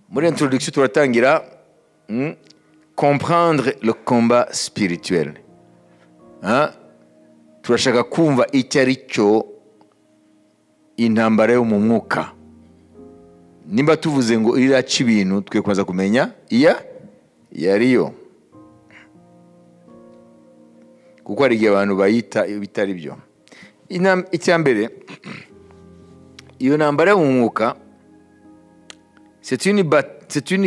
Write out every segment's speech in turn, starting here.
Muri introduction turatangira comprendre le combat spirituel. Hein? Turashaka kumva icyo ari cyo intambara yo mu mwuka. Nimba tuvuze ngo iraca ibintu, twe kubanza kumenya iya yariyo, kuko hari igihe abantu bayita bitari byo. Icya mbere, iyo ntambara yo mu mwuka, c'est une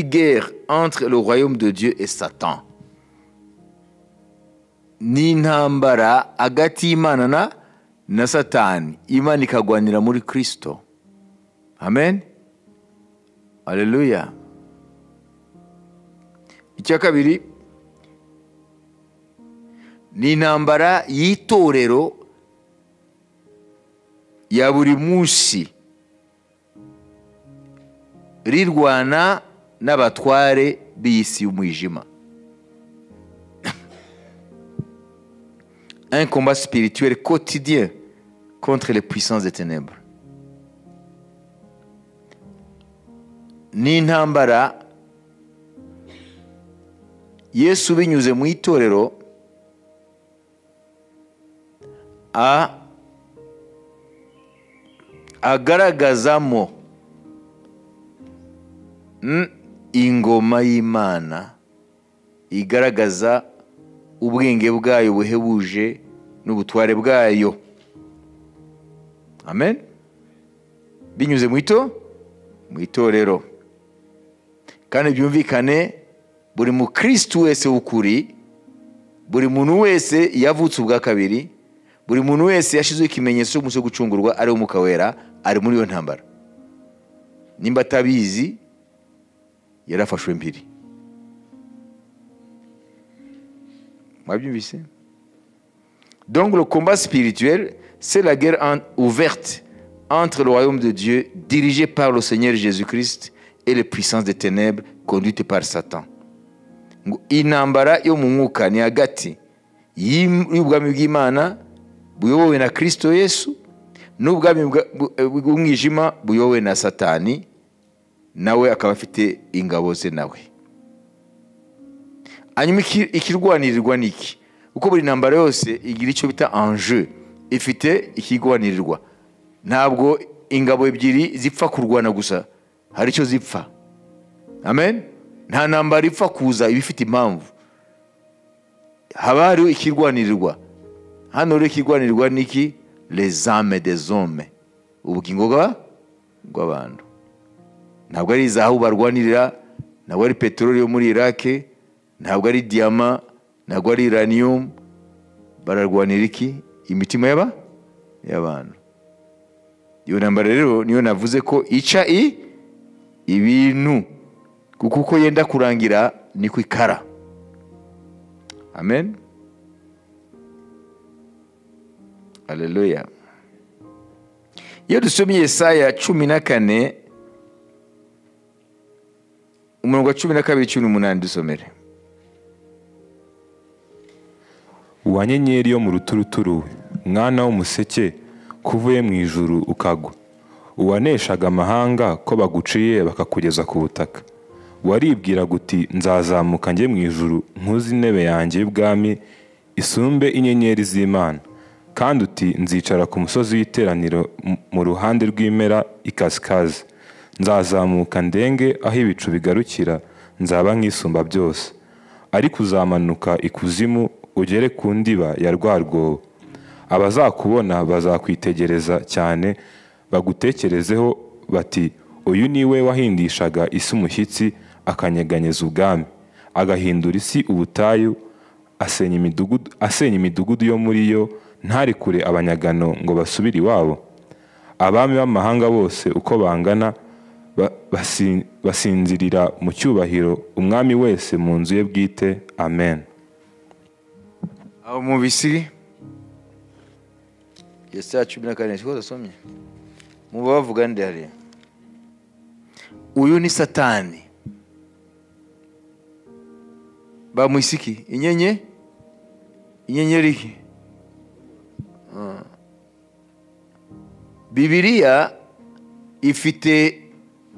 guerre entre le royaume de Dieu et Satan. Ni intambara hagati y'Imana na Satani. Imana ikagwanira muri Kristo. Amen. Haleluya. Icya kabiri, ni intambara y'itorero ya buri munsi rirwana n'abatware b'isi y'umwijima. Un combat spirituel quotidien contre les puissances des ténèbres. Ni intambara Yesu binyuze mu itorero agaragazamo ingoma y'Imana, igaragaza ubwenge bwayo buhebuje n'ubutware bwayo. Amen. Binyuze mu itorero. Kandi byumvikane, buri mukristo wese w'ukuri, buri muntu wese yavutse ubwa kabiri, buri muntu wese yashizwe ikimenyetso cy'umunsi wo gucungurwa ari Umwuka Wera, ari muri iyo ntambara. Nimba atabizi, yarafashwe mpiri. Mwabyumvise? Donc le combat spirituel, c'est la guerre ouverte entre le royaume de Dieu dirigé par le Seigneur Jésus-Christ et les puissances des ténèbres conduites par Satan. Intambara yo mu mwuka ni hagati y'ubwami bw'Imana buyobowe na Kristo Yesu n'ubwami bw'umwijima buyobowe na Satani, nawe akaba afite ingabo ze nawe. Hanyuma ikirwanirirwa niki? Uko buri ntambara yose igira icyo bita enjeu, ifite ikirwanirirwa. Ntabwo ingabo ebyiri zipfa kurwana gusa, hari icyo zipfa. Amen. Nta ntambara ipfa kuza iba ifite impamvu. Haba hariho ikirwanirirwa. Hano rero ikirwanirirwa niki? Les âmes des hommes, ubugingo bw'abantu. Ntabwo ari zahabu barwanirira, ntabwo ari peteroli yo muri Iraq, ntabwo ari diamant, ntabwo ari uranium. Bararwanira iki? Imitima y'abantu. Iyo ntambara rero niyo navuze ko ica ibintu, kuko uko yenda kurangira niko ikara. Amen. Haleluya. Iyo dusomye Yesaya 14 umurongo wa 12 18, dusomere. Wa nyenyeri yo mu ruturuturu, mwana w'umuseke, kuvuye mu ijuru ukagwa, uwaneshaga amahanga ko baguciye bakakugeza ku butaka. Waribwira guti nzazamuka njye mu ijuru, nkuze intebe yanjye y'ubwami isumbe inyenyeri z'Imana, kandi uti nzicara ku musozi w'iteraniro mu ruhande rw'impera ikasikazi, nzazamuka ndenge aho ibicu bigarukira, nzaba nk'isumba byose. Ariko uzamanuka ikuzimu ugere ku ndiba ya rwa rwobo, abazakubona bazakwitegereza cyane, bagutekerezeho bati uyu ni we wahindishaga isi umushyitsi, akanyeganyeza ubwami, agahindura isi ubutayu, asenya imidugudu yo muri yo, ntarekure abanyagano ngo basubire iwabo. Abami b'amahanga bose uko bangana basinzirira mu cyubahiro, umwami wese mu nzu ye bwite. Amen. Aho mu bisi Yesaya 14 siko dasomye, muba bavuga nde hariya? Uyu ni Satani. Bamwisiki inyenyeri iki? Bibiliya ifite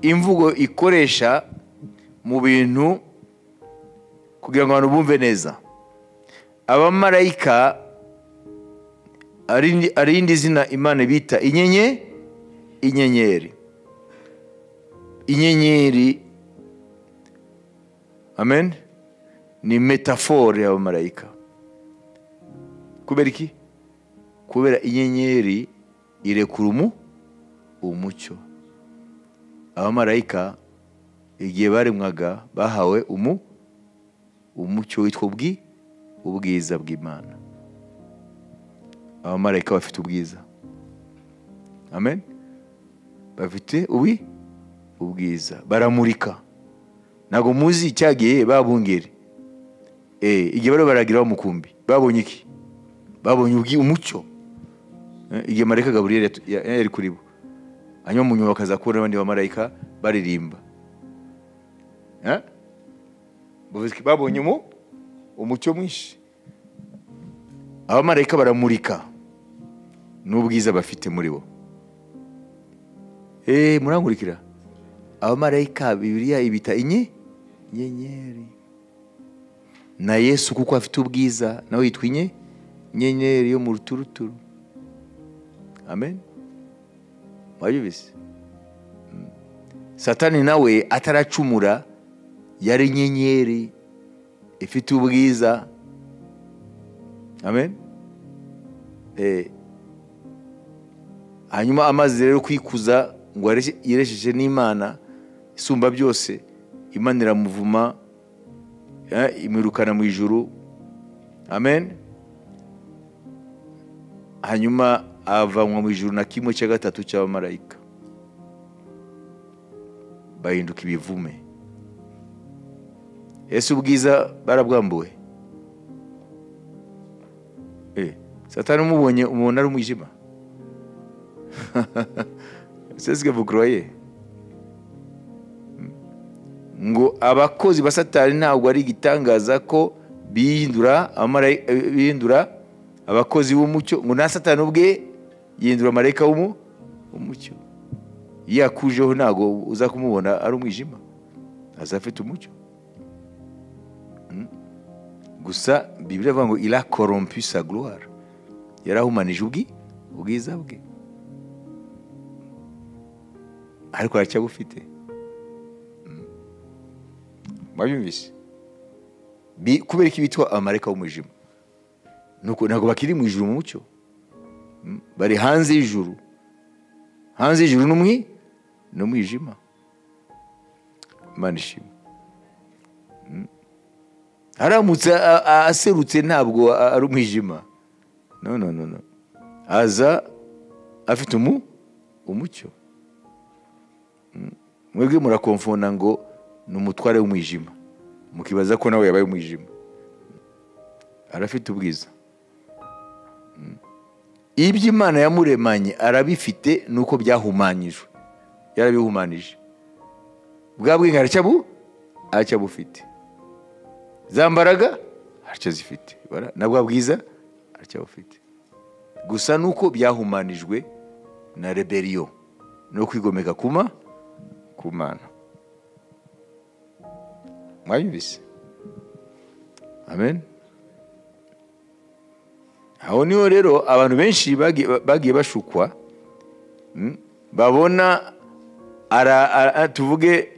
imvugo ikoresha mu bintu kugira ngo abantu bumve neza. Abamarayika ari indi zina Imana bita inyenyeri. Inyenyeri, amen, ni metafore y'abamarayika. Kubera iki? Kubera inyenyeri irekura umucyo. Abamarayika igihe baremwaga bahawe umucyo witwa ubwiza bw'Imana. Abamarayika bafite ubwiza, amen, bafite ubwiza, baramurika. Ntabwo muzi icyagiye babungere igihe bari baragira umukumbi babonye iki? Babonye umucyo. Igihe marayika Gaburiyeli yari kuri bo, hanyuma mu nyuma bakaza kubona abandi bamarayika baririmba. Babonye umucyo mwinshi. Abamarayika baramurika n'ubwiza bafite muri bo. Murankurikira? Abamarayika Bibiliya ibita inyenyeri. Na Yesu kuko afite ubwiza nawe yitwa inyenyeri yo mu ruturuturu. Amen. Mwabyumvise? Satani nawe ataracumura yari inyenyeri ifite ubwiza. Amen. Hanyuma amaze rero kwikuza ngo yeresheje n'Imana isumba byose, Imana iramuvuma, imwirukana mu ijuru. Amen. Hanyuma avanwa mu ijuru na kimwe cya gatatu cy'abamarayika, bahinduka ibivume. Ese ubwiza barabwambuwe? Satani umubonye umuntu ari umwijima. C'est ce que vous croyez? Ngo abakozi ba Satani ntabwo ari igitangaza ko bihindura abakozi b'umucyo, ngo na Satani ubwe yihindura marayika w'umucyo. Iyo akujeho ntabwo uza kumubona ari umwijima, azafite umucyo. Gusa Bibiliya ivuga ngo il a corrompu sa gloire, yarahumanije ubwiza bwe, ariko aracyabufite. Mwabyumvise? Kubera iki bitwa abamarayika b'umwijima? Nuko ntabwo bakiri mu ijuru mu mucyo, bari hanze y'ijuru. Hanze y'ijuru n'umwijima. Imana ishimwe. Aramutse aserutse ntabwo ari umwijima. No, no, no, no. Aza afite umucyo. Mwebwe murakomfona ngo ni umutware w'umwijima, mukibaza ko nawe yabaye umwijima. Arafite ubwiza. Ibyo Imana yamuremanye arabifite, nuko byahumanyijwe, yarabihumanije. Bwa bwenge aracyabufite, za mbaraga aracyazifite, na bwa bwiza aracyabufite. Gusa nuko byahumanijwe na rebellion no kwigomeka ku Mana. Mwabyumvise? Amen. Aho niho rero abantu benshi bagiye bashukwa, babona tuvuge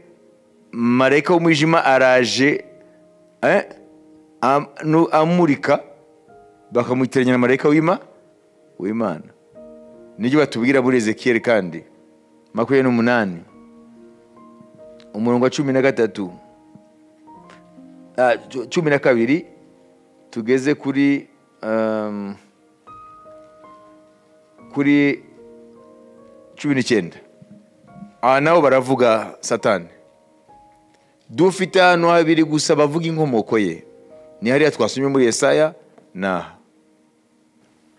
marayika w'umwijima araje amurika, bakamwitiranya na marayika w'Imana. Nibyo batubwira muri Ezekiel kandi 28 umurongo wa 13 12 tugeze kuri 19. Aha nabo baravuga Satani. Dufite ahantu habiri gusa bavuga inkomoko ye, ni hariya twasomye muri Yesaya. Na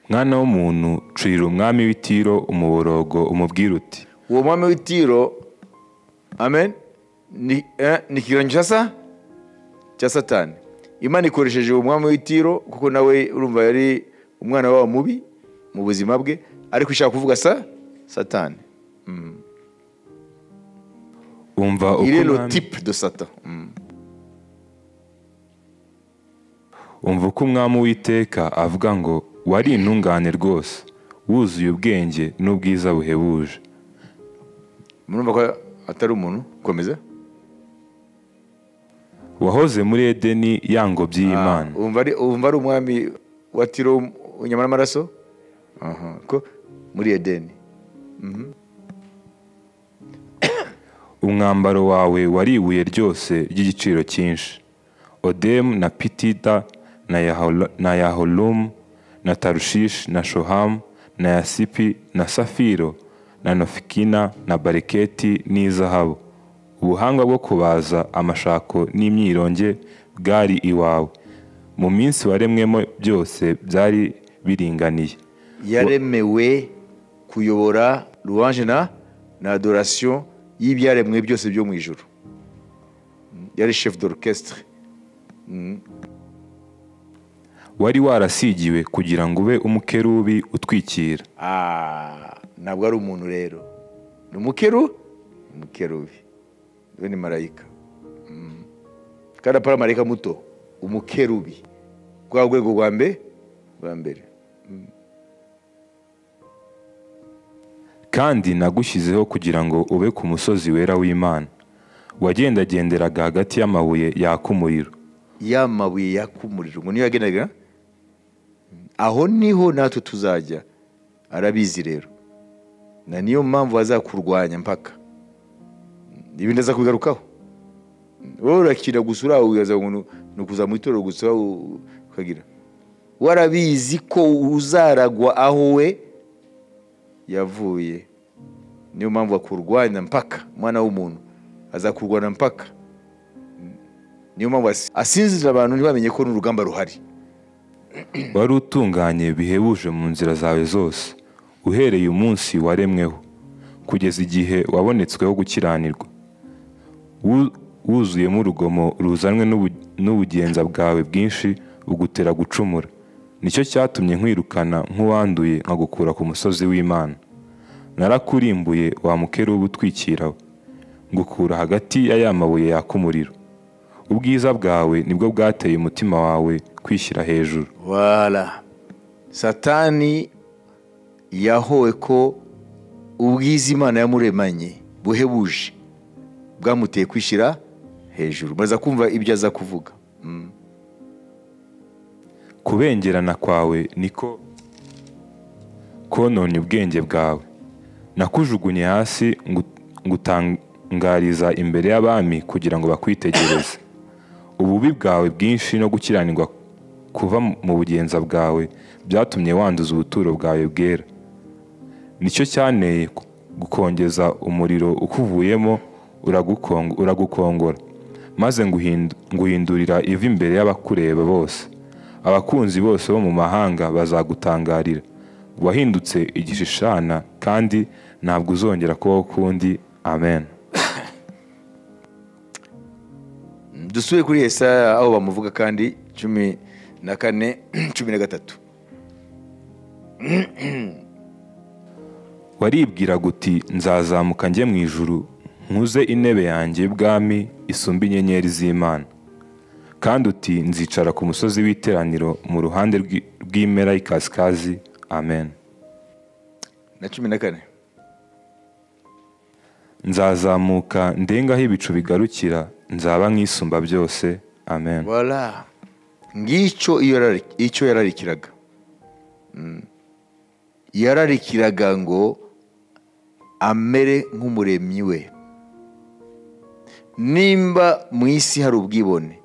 mwana w'umuntu, curira umwami w'Itiro umuborogo umubwira uti. Uwo mwami w'Itiro, amen, ni ikigereranyo cya Satani. Imana ikoresheje uwo mwami w'Itiro kuko nawe urumva yari umwana wabo mubi mu buzima bwe, ariko ishaka kuvuga Satani. Umva Il est uko le umwami- type de Satan. Umva uko umwami Uwiteka avuga ngo wari intungane rwose, wuzuye ubwenge n'ubwiza buhebuje. Murumva ko atari umuntu. Komeza. Wahoze muri Edeni ya ngobyi y'Imana. Umva ari umwami wa Tiro inyama n'amaraso. Aha, ko muri Edeni. Umwambaro wawe wari ibuye ryose ry'igiciro cyinshi, odemu na pitida na yaholumu na tarushishi na shohamu na yasipi na safiro na nofikina na bariketi n'izahabu. Ubuhanga bwo kubaza amashako n'imyironge bwari iwawe. Mu minsi waremwemo byose byari biringaniye. Yaremewe kuyobora louange na adoration y'ibyaremwe byose byo mu ijuru. Yari chef d'orchestre. Wari warasigiwe kugira ngo ube umukerubi utwikira. Ntabwo ari umuntu rero, ni umukerubi, we ni marayika. Kandi apara marayika muto, umukerubi rwa rwego rwa mbere. Kandi nagushyizeho kugira ngo ube ku musozi wera w'Imana. Wagendagenderaga hagati y'amabuye yaka umuriro. Ya mabuye yaka umuriro ngo niyo yagendaga, aho niho natwe tuzajya. Arabizi rero, na niyo mpamvu azakurwanya mpaka ibindi aza kubigarukaho. Wowe urakira gusa, uraho wibaza ngo ni ukuza mu itorero gusa ukagira. Warabizi ko uzaragwa aho we yavuye. Niyo mpamvu akurwanya mpaka, umwana w'umuntu azakurwana mpaka. Niyo mpamvu asinzira abantu ntibamenye ko n'urugamba ruhari. Wari utunganye bihebuje mu nzira zawe zose, uhereye umunsi waremweho kugeza igihe wabonetsweho gukiranirwa. Wuzuyemo urugomo ruzanwe n'ubugenza bwawe bwinshi bugutera gucumura. Nicyo cyatumye nkwirukana nk'uwanduye nkagukura ku musozi w'Imana. Narakurimbuye wa mukerubi utwikira we, ngukura hagati ya ya mabuye yaka umuriro. Ubwiza bwawe nibwo bwateye umutima wawe kwishyira hejuru. Voilà. Satani yahowe ko ubwiza Imana yamuremanye buhebuje bwamuteye kwishyira hejuru. Maze kumva ibyo aza kuvuga. Kubengerana kwawe niko kononye ubwenge bwawe. Nakujugunye hasi ngutangariza imbere y'abami kugira ngo bakwitegereze. Ububi bwawe bwinshi no gukiranirwa kuva mu bugenza bwawe byatumye wanduza ubuturo bwawe bwera. Nicyo cyaneye gukongeza umuriro ukuvuyemo uragukongora, maze nguhindurira ivi imbere y'abakureba bose. Abakunzi bose bo mu mahanga bazagutangarira. Wahindutse igishishana kandi ntabwo uzongera kubaho ukundi. Amen. Dusuye kuri Yesaya aho bamuvuga kandi 14 13. Waribwira guti nzazamuka njye mu ijuru, nkuze intebe yanjye y'ubwami isumba inyenyeri z'Imana. Kandi uti nzicara ku musozi w'iteraniro mu ruhande rw'impera y'ikasikazi. Amen. Na 14. Nzazamuka ndengaho ibicu bigarukira, nzaba nk'isumba byose. Amen. Voilà. Ngicyo icyo yararikiraga. Yararikiraga ngo amere nk'umuremyi we. Nimba mu isi hari ubwibone,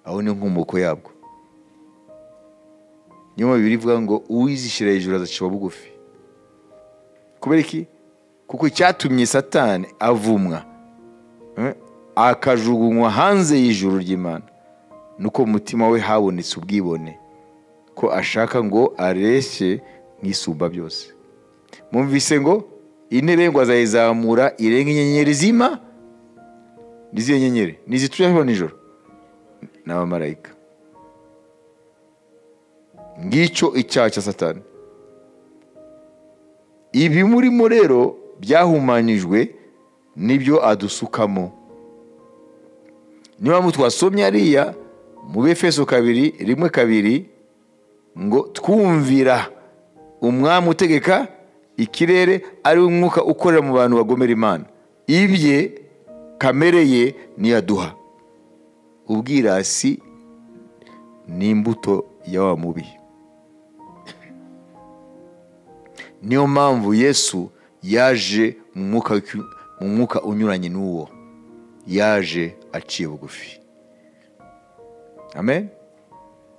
aho ni nkomoko yabwo. Niyo Bibiliya ivuga ngo uwizishyira hejuru azacibwa bugufi. Kubera iki? Kuko icyatumye Satani avumwa, akajugunywa hanze y'ijuru ry'Imana, nuko mu mutima we habonetse ubwibone, ko ashaka ngo areshye nk'isumba byose. Mumvise ngo intebe ngo azayizamura irenga inyenyeri zima. Nizihe nyenyeri? Nizituye nijoro n'abamarayika. Ngicyo icyaha cya Satani. Ibi murimo rero byahumanijwe Nibyo adusukamo. Niba mutwasomye ariya mu Befeso 2:1-2 ngo twumvira umwami utegeka ikirere ari umwuka ukorera mu bantu bagomera Imana. Ibye kamere ye niyaduha. Ubwirasi ni imbuto ya wa mubi. Niyo mpamvu Yesu yaje mu mwuka unyuranye n'uwo, yaje aciye bugufi. Amen.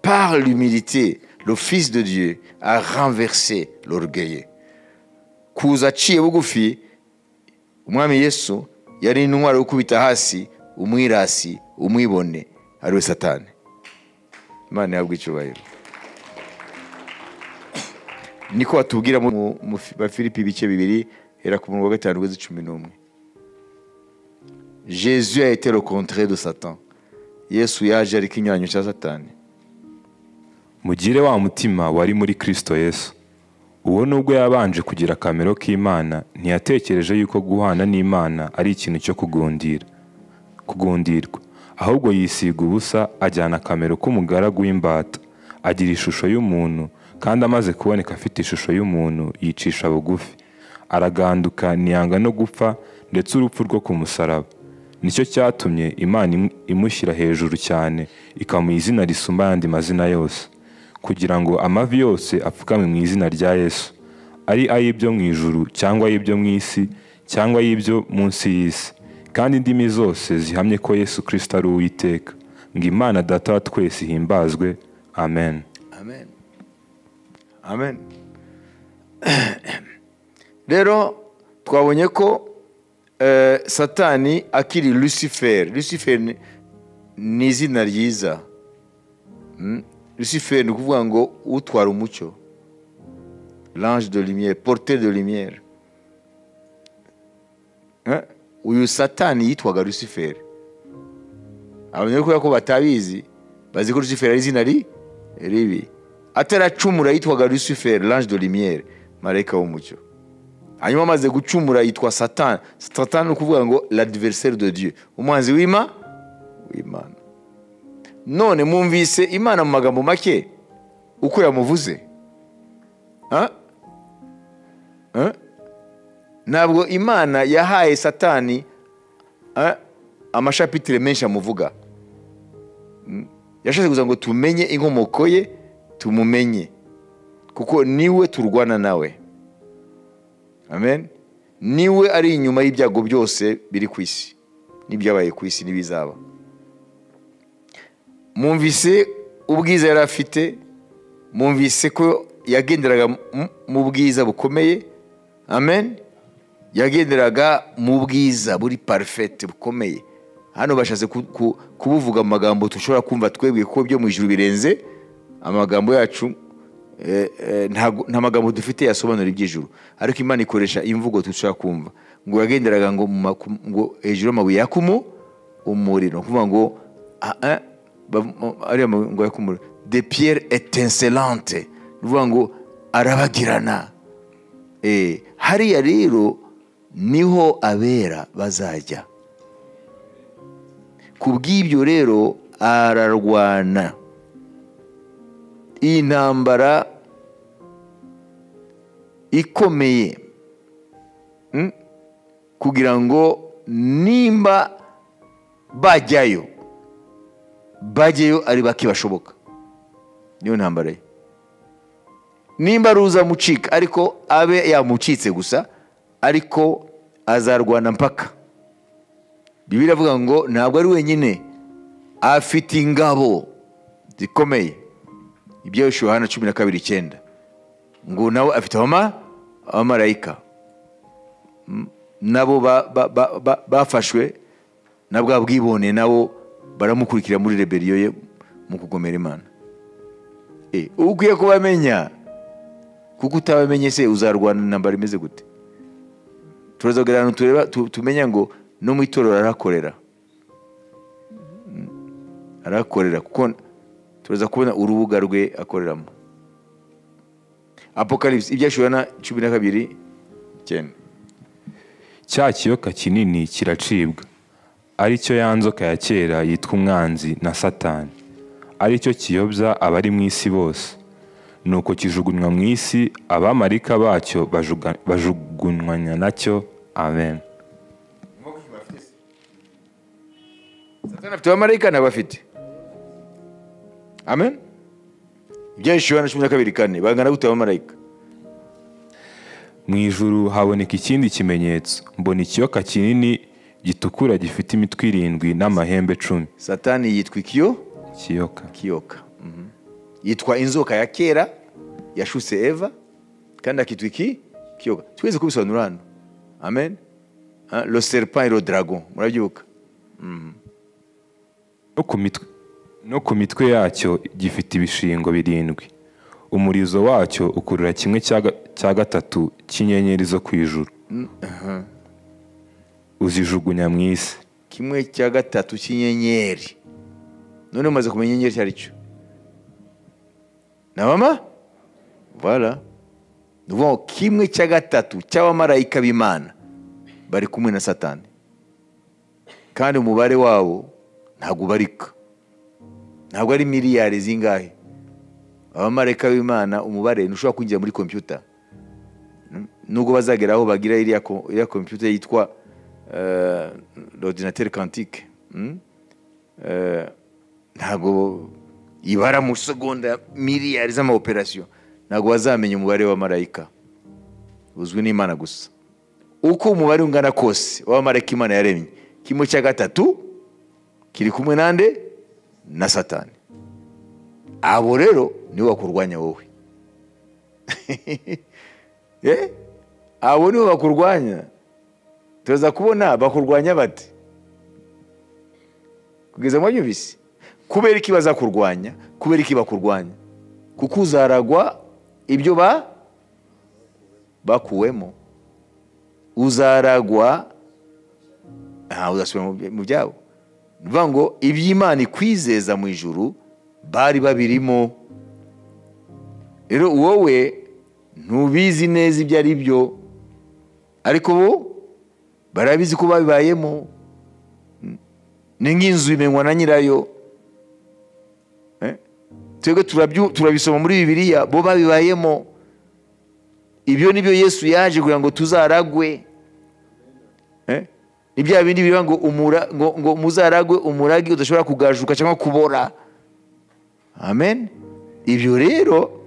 Par l'humilité, le Fils de Dieu a renversé l'orgueil. Kuza aciye bugufi, umwami Yesu yari intwaro yo gukubita hasi umwirasi, umwibone, ariwe Satani. Imana ihabwe icyubahiro. Niko atubwira mu Bafilipi ibice 2 hera ku murongo wa 5 kugeza 11. Jésus a été le contraire de Satan. Yesu yaje ari ikinyuranyo cya Satani. Mugire wa mutima wari muri Kristo Yesu. Uwo nubwo yabanje kugira akamero k'Imana, ntiyatekereje yuko guhana n'Imana ari ikintu cyo kugundirwa, ahubwo yisiga ubusa ajyana akamero k'umugaragu w'imbata, agira ishusho y'umuntu, kandi amaze kuboneka afite ishusho y'umuntu yicisha bugufi, araganduka ntiyanga no gupfa, ndetse urupfu rwo ku musaraba. Nicyo cyatumye Imana imushyira hejuru cyane, ikamuha izina risumba ayandi mazina yose, kugira ngo amavi yose apfukame mu izina rya Yesu, ari ay'ibyo mu ijuru cyangwa ay'ibyo mu isi cyangwa ay'ibyo munsi y'isi, kandi indimi zose zihamye ko Yesu Kristo ari Uwiteka, ngo Imana Data wa twese ihimbazwe. Amen. Amen. Amen. Rero twabonye ko Satani akiri Lucifer. Lucifer ni izina ryiza. Lucifer ni ukuvuga ngo utwara umucyo, l'ange de lumière, porteur de lumière. Uyu Satani yitwaga Lucifer. Abantu kubera ko batabizi bazi ko Lucifer ari izina ribi. Ataracumura yitwaga Lucifer, l'ange de lumière, marayika w'umucyo. Hanyuma amaze gucumura yitwa Satan. Satan ni ukuvuga ngo l'adversaire de Dieu, umwanzi w'Imana. None mwumvise Imana mu magambo make uko yamuvuze. Ntabwo Imana yahaye Satani amashapitire menshi amuvuga. Yashatse kugira ngo tumenye inkomoko ye, tumumenye, kuko niwe turwana nawe. Amen. Niwe ari inyuma y'ibyago byose biri ku isi, n'ibyabaye ku isi n'ibizaba. Mwumvise ubwiza yari afite, mwumvise ko yagenderaga mu bwiza bukomeye. Amen. Yagenderaga mu bwiza buri parfait bukomeye. Hano bashatse kubuvuga mu magambo tushobora kumva twebwe, ko byo mu ijuru birenze amagambo yacu. Nta magambo dufite yasobanura iby'ijuru, ariko Imana ikoresha imvugo tushobora kumva. Ngo yagenderaga ngo hejuru y'amabuye yakumu umuriro, kuvuga ngo ariya ngo yakumuriro, de pierre étincelante, kuvuga ngo arabagirana. Hariya rero niho abera bazajya. Kubw'ibyo rero ararwana iyi ntambara ikomeye, kugira ngo nimba bajyayo bajyayo ari bake bashoboka. Niyo ntambara ye. Nimba ruza mucika, ariko abe yamucitse gusa, ariko azarwana mpaka. Bibiliya iravuga ngo ntabwo ari wenyine, afite ingabo zikomeye. Ibyo Yohana 12:9 ngo nawe afite abamarayika, nabo bafashwe na bwa bwibone, nabo baramukurikira muri rebellion ye mu kugomera Imana. Ukwiye kubamenya, kuko utabamenye se uzarwana intambara imeze gute? Turazogera ahantu tureba tumenya ngo no mu itorero arakorera, arakorera, kuko turaza kubona urubuga rwe akoreramo. Apocalypse ibya Yohana 12:9. Cya kiyoka kinini kiracibwa, ari cyo ya nzoka ya kera yitwa umwanzi na Satani, ari cyo kiyobya abari mu isi bose. Nuko kijugunywa mu isi, abamarika bacyo bajugunywanya nacyo. Amen. Satani afite abamarayika ntabafite. Amen. Ibyahishuwe Yohana 12:4 bangana gute abamarayika? Mu ijuru haboneka ikindi kimenyetso, mbona ikiyoka kinini gitukura gifite imitwe 7 n'amahembe 10. Satani yitwa kiyoka. Kiyoka. Yitwa inzoka ya kera yashutse Eva, kandi akitwa iki? Kiyoka. Twese kubisobanura hano. Amen. Le serpent et le dragon. Murabyibuka? No ku mitwe yacyo gifite ibishingo 7. Umurizo wacyo ukurura kimwe cya gatatu cy'inyenyeri zo ku ijuru. Uzijugunya mu isi. Kimwe cya gatatu cy'inyenyeri. None umaze kumenya inyenyeri cyari cyo? Na mama? Voilà. Nuvuga kimwe cya gatatu cy'abamarayika b'Imana bari kumwe na Satani. Kandi umubare wabo ntabwo ubarika. Ntabwo ari miliyari zingahe. Abamarayika b'Imana umubare ntushobora kwinjira muri computer. Nubwo bazagera aho bagira iriya computer yitwa l'ordinateur quantique. Ntabwo ibara mu segonda miliyari z'ama operation. Ntabwo bazamenya umubare w'abamarayika. Uzwi n'Imana gusa. Uko umubare ungana kose w'abamarayika Imana yaremye, kimwe cya gatatu kiri kumwe nande? Na Satani. Abo rero nibo bakurwanya wowe. Abo nibo bakurwanya. Tuza kubona bakurwanya bate? Kugeza mwabyumvise. Kubera iki bazakurwanya? Kubera iki bakurwanya? Kuko uzaragwa ibyo bakuwemo. Uzaragwa uzasubira mu byabo. Nuvuga ngo iby'Imana ikwizeza mu ijuru bari babirimo. Rero wowe ntubizi neza ibyo ari byo, ariko bo barabizi ko babibayemo. Ni nk'inzu imenywa na nyirayo. Twebwe turabisoma muri Bibiliya, bo babibayemo. Ibyo nibyo Yesu yaje kugira ngo tuzaragwe. Ni bya bindi biba ngo ngo muzaragwe umuragi udashobora kugajuka cyangwa kubora. Amen. Ibyo rero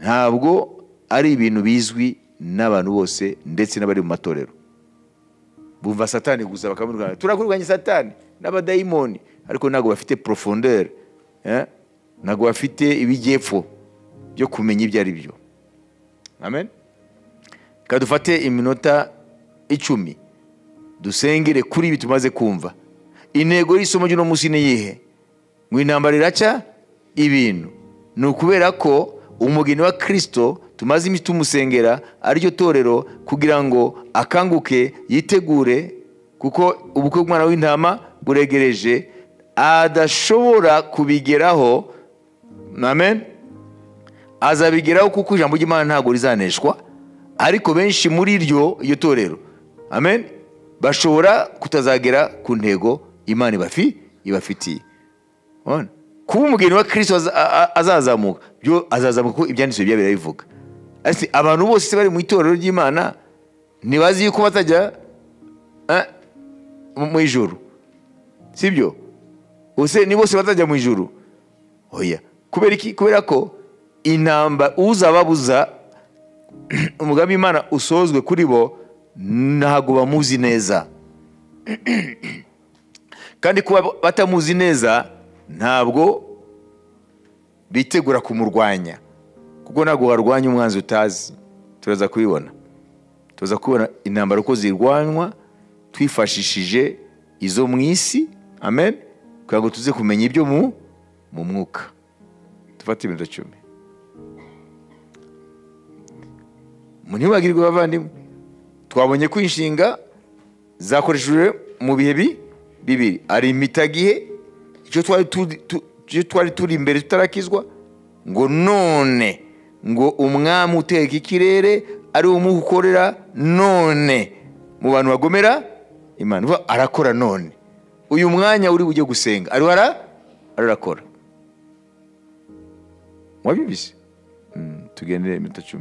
ntabwo ari ibintu bizwi n'abantu bose ndetse n'abari mu matorero. Bumva Satani gusa bakamurwanya. Turakurwanya Satani n'abadayimoni, ariko ntabwo bafite profondeur, ntabwo bafite ibijyepfo byo kumenya ibyo ari byo. Amen. Kadufate iminota 10 dusengere kuri ibi tumaze kumva. Intego y'isomo ry'uno munsi ni iyihe? Ngo intambara iraca ibintu. Ni ukubera ko umugeni wa Kristo tumaze iminsi tumusengera ariryo torero, kugira ngo akanguke yitegure, kuko ubukwe bw'umwana w'intama buregereje, adashobora kubigeraho. Amen. Azabigeraho kuko ijambo ry'Imana ntabwo rizaneshwa, ariko benshi muri iryo torero, amen, bashobora kutazagera ku ntego Imana ibafitiye. Kuba umugeni wa Kristo azazamuka, byo azazamuka kuko ibyanditswe bya birabivuga. Ese abantu bose bari mu itorero ry'Imana ntibazi yuko batajya mu ijuru? Sibyo? Ose ni bose batajya mu ijuru? Oya. Kubera iki? Kubera ko intamba uzababuza umugambi Imana usozwe kuri bo ntago bamuzi neza. Kandi kuba batamuzi neza ntabwo bitegura kumurwanya, kuko ntabwo warwanya umwanzi utazi. Turaza kubibona, turaza kubona intambara uko zirwanywa twifashishije izo mu isi. Amen. Kugira ngo tuze kumenya ibyo mu mwuka. Tufate iminota 10. Ntibagirwe bavandimwe, twabonye ko inshinga zakoreshejwe mu bihe bibiri. Ari imitagihe, icyo twari turi imbere tutarakizwa, ngo none ngo umwami uteka ikirere Ari wo mwuka ukorera none mu bantu bagomera Imana. Uvuga, arakora none uyu mwanya uri bujye gusenga, ariho arakora. Wabibize. Tugendere iminota 10.